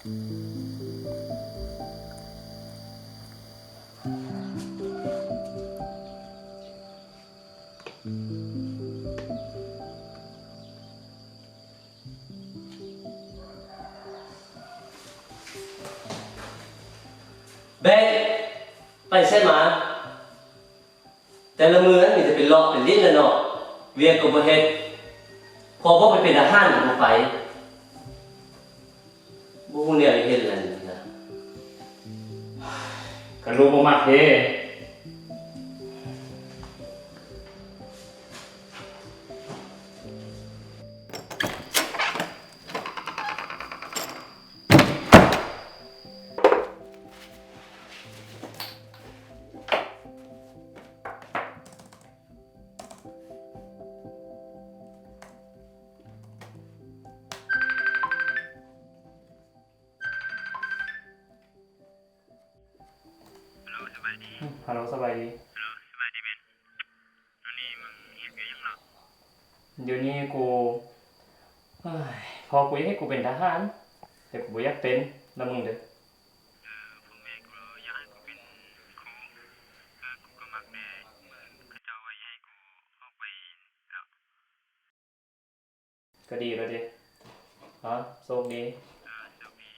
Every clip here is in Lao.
ແບງ ໄປໃສມາ? ແຕ່ລະມື້ນັ້ນມີແຕ່ໄປເລາະໄປຫຼິ້ນແຫຼະເນາະ, ວຽກກໍບໍ່ເຮັດ. ພໍບອກໄປເປັນທະຫານກໍບໍ່ໄປ. ບໍ່ຮູ້ແນວເຮັດແລ້ວນີ້ນະ. ກະລູກບໍ່ມັກເດ້. ຮາໂລ ສະບາຍດີ. ຮາໂລ ສະບາຍດີ. ຮາໂລ ສະບາຍດີເບນ. ດຽວນີ້ມຶງເຮັດວຽກຫຍັງເນາະ? ດຽວນີ້ກູ ເອີຍ ພໍ່ກູຢາກໃຫ້ກູເປັນທະຫານ ແຕ່ກູບໍ່ຢາກເປັນ. ແລ້ວມຶງເດ? ເອີ ພໍ່ແມ່ກູຢາກໃຫ້ກູເປັນຄູ. ເອີ ກູກໍມັກແດ່. ເຂົາເຈົ້າວ່າຢາກໃຫ້ກູອອກໄປເນາະ. ກໍດີແລ້ວເດ. ເອົາ ໂຊກດີ. ເອີ ໂຊກດີ.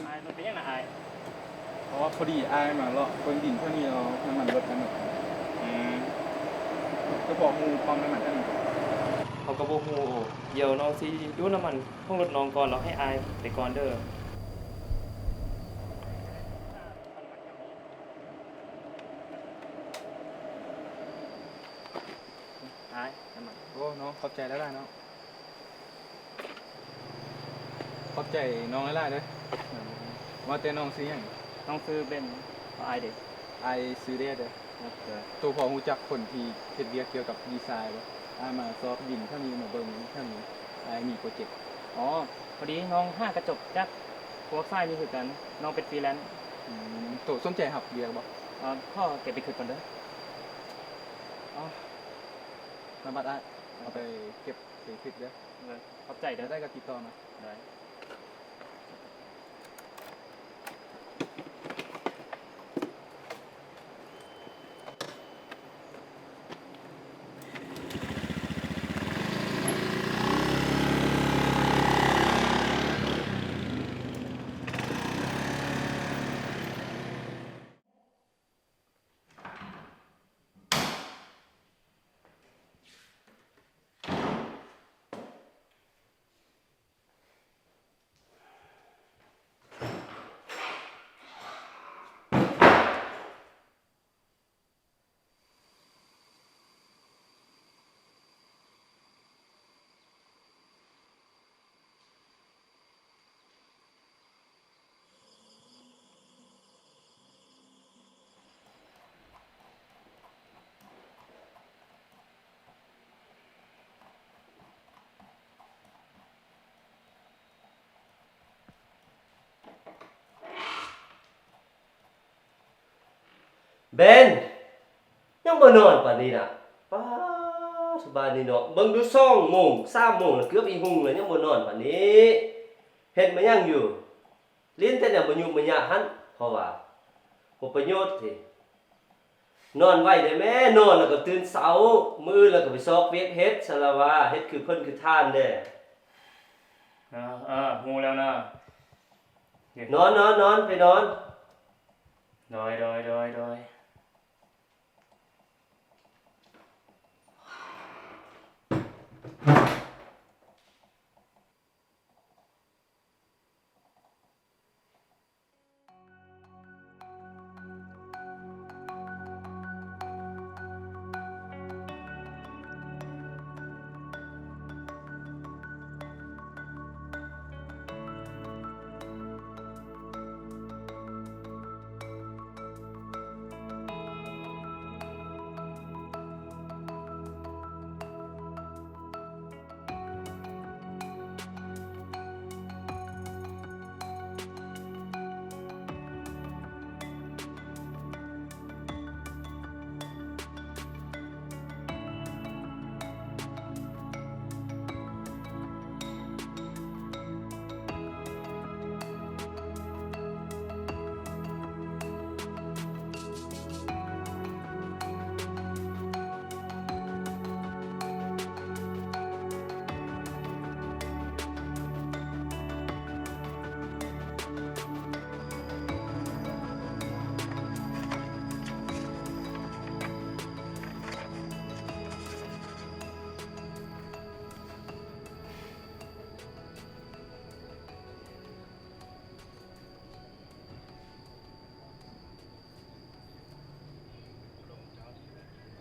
ອ້າຍ ລົດເປັນຫຍັງນະອ້າຍ? ອໍ ພໍດີອ້າຍມາເລາະເບິ່ງດິນແຖວນີ້ ແລ້ວນ້ຳມັນເບິດແລ້ວ. ອືມ ເຈົ້າພໍຮູ້ປ້ຳນ້ຳມັນແຖວນີ້? ເຮົາກໍບໍ່ຮູ້. ດຽວນ້ອງຊິດູດນ້ຳມັນຂອງລົດນ້ອງກ່ອນ ແລ້ວໃຫ້ອ້າຍໄປກ່ອນເດີ. ອ້າຍ ນ້ຳມັນ. ໂອ້ ນ້ອງ ຂອບໃຈຫຼາຍໆເນາະ. ຂອບໃຈນ້ອງຫຼາຍໆເດີ. ວ່າແຕ່ນ້ອງຊື່ຫຍັງ? ນ້ອງຊື່ເບນ. ແລ້ວອ້າຍເດ? ອ້າຍຊື່ເດດເດີ. ໂຕພໍຮູ້ຈັກຄົນທີ່ເຮັດວຽກກ່ຽວກັບດີໄຊບໍ່? ອ້າຍມາຊອກດິນແຖວນີ້ ມາເບິ່ງແຖວນີ້. ອ້າຍມີໂປຣເຈັກ. ອໍ ພໍດີນ້ອງຫາກະຈົບຈາກພວກສາຍນີ້ຄືກັນ. ນ້ອງເປັນຟຣີແລນ. ອືມ ໂຕສົນໃຈຮັບວຽກບໍ່? ເອີ ຂໍເກັບໄປຄຶດກ່ອນເດີ. ອໍ ນຳບັດອ້າຍ ເອົາໄປເກັບ ເປັນຄລິບເດີ. ຂອບໃຈເດີ. ໄດ້ກໍຕິດຕໍ່ມາ. ໄດ້. ເປັນ ຍັງບໍ່ນອນປານນີ້ນະ? ປາດ ສະບາຍດີເນາະ ເບິ່ງດູ ສອງໂມງ ສາມໂມງລະ ເກືອບອີຮຸ່ງລະ ຍັງບໍ່ນອນປານນີ້. ເຮັດມາຫຍັງຢູ່? ຫຼິ້ນແຕ່ແນວບໍ່ຍຸບບໍ່ຍະຫັ້ນ ເພາະວ່າບໍ່ປະໂຫຍດຕິ. ນອນໄວແດ່ແມ້ ນອນລະກະຕື່ນເຊົ້າ ມື້ອື່ນລະກະໄປຊອກວຽກເຮັດ ສາລະວາ ເຮັດຄືເພິ່ນຄືທ່ານແດ່. ເອີ ເອີ ຮູ້ແລ້ວນະ. ນອນ ນອນ ນອນ ໄປນອນ. ໂດຍ ໂດຍ ໂດຍ ໂດຍ.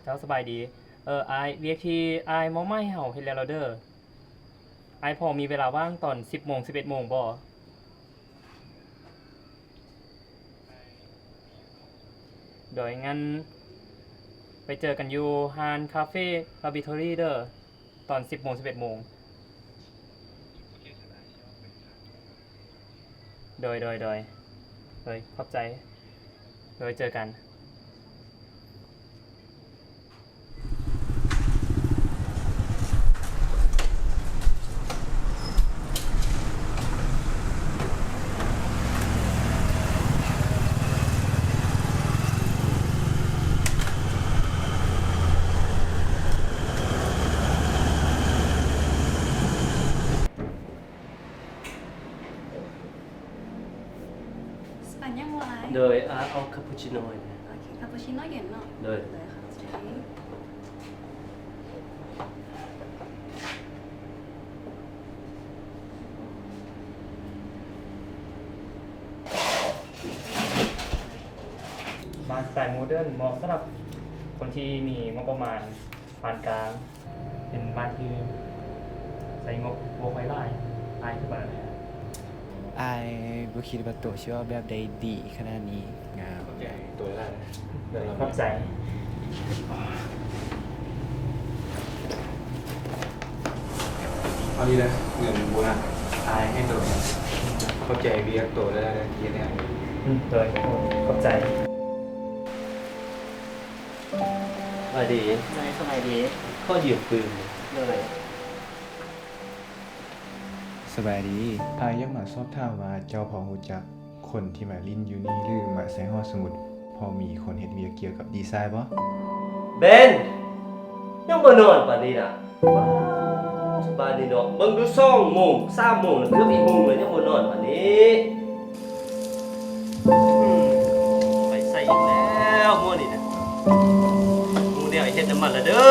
ເຈົ້າ ສະບາຍດີ. ເອີ ອ້າຍ ວຽກທີ່ອ້າຍມອບໝາຍໃຫ້ເຮົາເຮັດແລ້ວແລ້ວເດີ. ອ້າຍພໍມີເວລາວ່າງຕອນສິບໂມງ ສິບເອັດໂມງບໍ່? ໂດຍ ຊັ້ນໄປເຈີກັນຢູ່ຮ້ານຄາເຟ Laboratory ເດີ. ຕອນສິບໂມງ ສິບເອັດໂມງ. ໂດຍ ໂດຍ ໂດຍ ໂດຍ ຂອບໃຈ. ໂດຍ ເຈີກັນ. ສະປານຍັງບໍ່ອ້າຍ? ໂດຍ ອາ ເອົາຄາປູຊິໂນໃຫ້ແດ່. ໂອເຄ ຄາປູຊິໂນເຢັນເນາະ. ໂດຍ ໂດຍ ຂອບໃຈ. ບ້ານສະໄຕໂມເດີນ ເໝາະສຳລັບຄົນທີ່ມີງົບປະມານປານກາງ, ເປັນບ້ານທີ່ໃຊ້ງົບບໍ່ຄ່ອຍຫຼາຍ. ອ້າຍຄິດວ່າແນວໃດ? ອ້າຍບໍ່ຄິດວ່າໂຕຊິອອກແບບໃດດີຂະໜາດນີ້. ງາມ. ໂຕຫຼາຍ. ໂດຍ ຂອບໃຈ. ເອົານີ້ເດີ ເງິນໂບນັດອ້າຍໃຫ້ໂຕ. ຂອບໃຈວຽກໂຕຫຼາຍໆ ທີ່ເຮັດໃຫ້ອ້າຍ. ອືມ ໂດຍ ຂອບໃຈ. ສະບາຍດີ. ໂດຍ ສະບາຍດີ. ຂໍຢືມປືນ. ໂດຍ. ສະບາຍດີ. ອ້າຍຢາກມາສອບຖາມວ່າ ເຈົ້າພໍຮູ້ຈັກຄົນທີ່ມາຫຼິ້ນຢູ່ນີ້ ຫຼື ມາໃສ່ຫໍສະໝຸດ ພໍມີຄົນເຮັດວຽກກ່ຽວກັບດີໄຊບໍ່? ເບັນ ຍັງບໍ່ນອນປານນີ້ນະ? ວ້າ ສະບາຍດີເນາະ ເບິ່ງດູ ສອງໂມງ ສາມໂມງລະ ເກືອບອີຮຸ່ງລະ ຍັງບໍ່ນອນປານນີ້. ອືມ ໄປໃສອີກແລ້ວມື້ນີ້ນະ? ຮູ້ແນວເຮັດນຳມັນລະເດີ.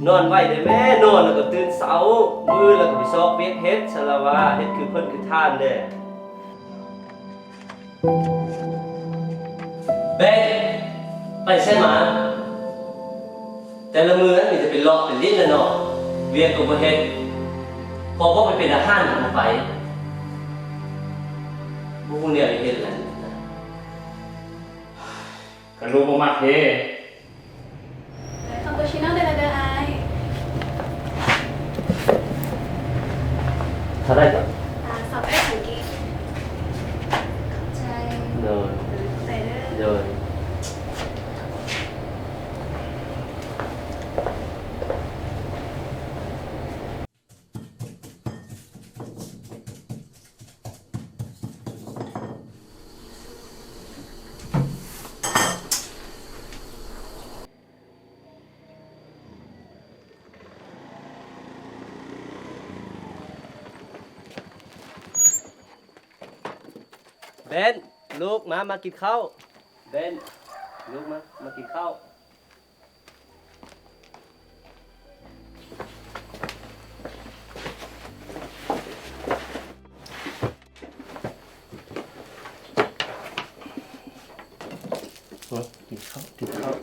ນອນໄວແດ່ແມ້ ນອນລະກະຕື່ນເຊົ້າ ມື້ລະກະໄປຊອກວຽກເຮັດ ສາລະວາ ເຮັດຄືເພິ່ນຄືທ່ານແດ່. ເບັນ ໄປໃສມາ? ແຕ່ລະມື້ນັ້ນມີແຕ່ໄປເລາະໄປຫຼິ້ນລະເນາະ ວຽກກະບໍ່ເຮັດ. ພໍບອກໄປເປັນທະຫານກະບໍ່ໄປ. ບໍ່ຮູ້ແນວຊິເຮັດລະ. ກະລູກບໍ່ມັກເດ້. ຄາປູຊິໂນເດີ ເດີອ້າຍ. ເທົ່າໃດເຈົ້າ? ອ່າ ຊາວແປດພັນກີບ. ຂອບໃຈ. ໂດຍ. ໂດຍ ຂອບໃຈເດີ. ໂດຍ. ເບນ ລູກ ມາ ມາກິນເຂົ້າ. ເບນ ລູກ ມາ ມາກິນເຂົ້າ. ເອີ ກິນເຂົ້າ ກິນເຂົ້າ.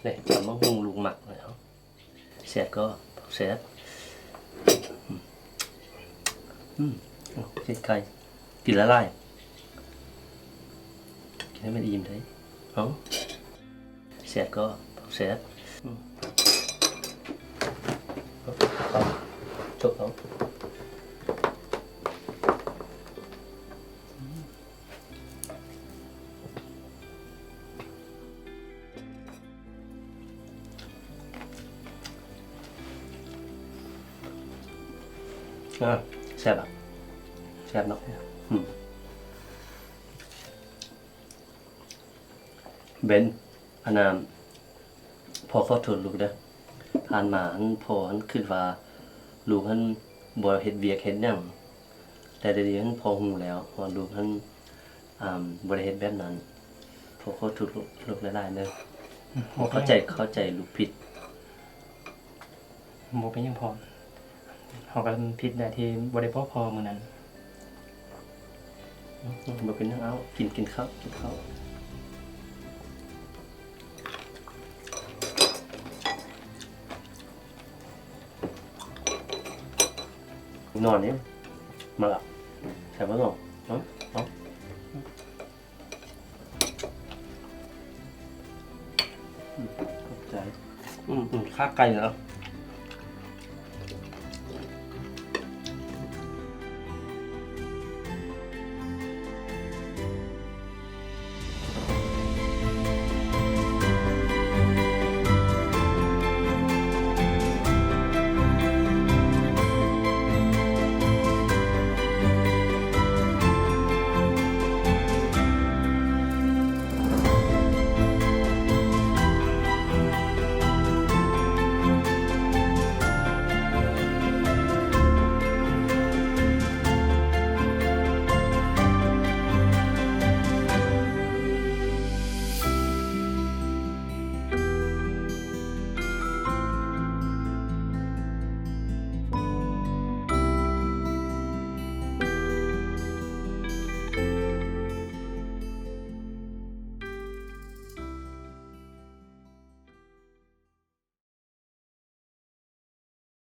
ນີ້ ຕຳບັກຫຸ່ງລູກມັກເລີຍ. ເອົາ ແຊບກໍແຊບ. ອືມ ອືມ ໂອ້ ເຮັດໄກ່ ກິນຫຼາຍໆ ກິນໃຫ້ມັນອີ່ມໄດ໋. ເອົາ ແຊບກໍແຊບ. ອືມ ເອົາ ຈົກເອົາ. ອ່າ ແຊບອະ ແຊບເນາະ. ອືມ ເບນ ອັນນ່າ ພໍ່ຂໍໂທດລູກເດີ. ຜ່ານມາຫັ້ນ ພໍ່ຫັ້ນຄິດວ່າລູກຫັ້ນບໍ່ເຮັດວຽກເຮັດຫຍັງ. ແຕ່ດຽວນີ້ຫັ້ນພໍ່ຮູ້ແລ້ວວ່າລູກຫັ້ນ ອ່າ ບໍ່ໄດ້ເຮັດແບບນັ້ນ. ພໍ່ຂໍໂທດລູກຫຼາຍໆເດີ. ອືມ ເຂົ້າໃຈ ເຂົ້າໃຈລູກຜິດ. ບໍ່ເປັນຫຍັງພໍ່. ເຮົາກໍຜິດແຫຼະທີ່ບໍ່ໄດ້ບອກພໍ່ມື້ນັ້ນ. ອືມ ບໍ່ເປັນຫຍັງ. ເອົາ ກິນ ກິນເຂົ້າ ກິນເຂົ້າ. ນອນນີ້ ມາລະ ແຊບບໍ່ນ້ອງ? ເອົາ ເອົາ. ອືມ ຂອບໃຈ. ອືມ ອືມ ຂາໄກ່ເນາະ.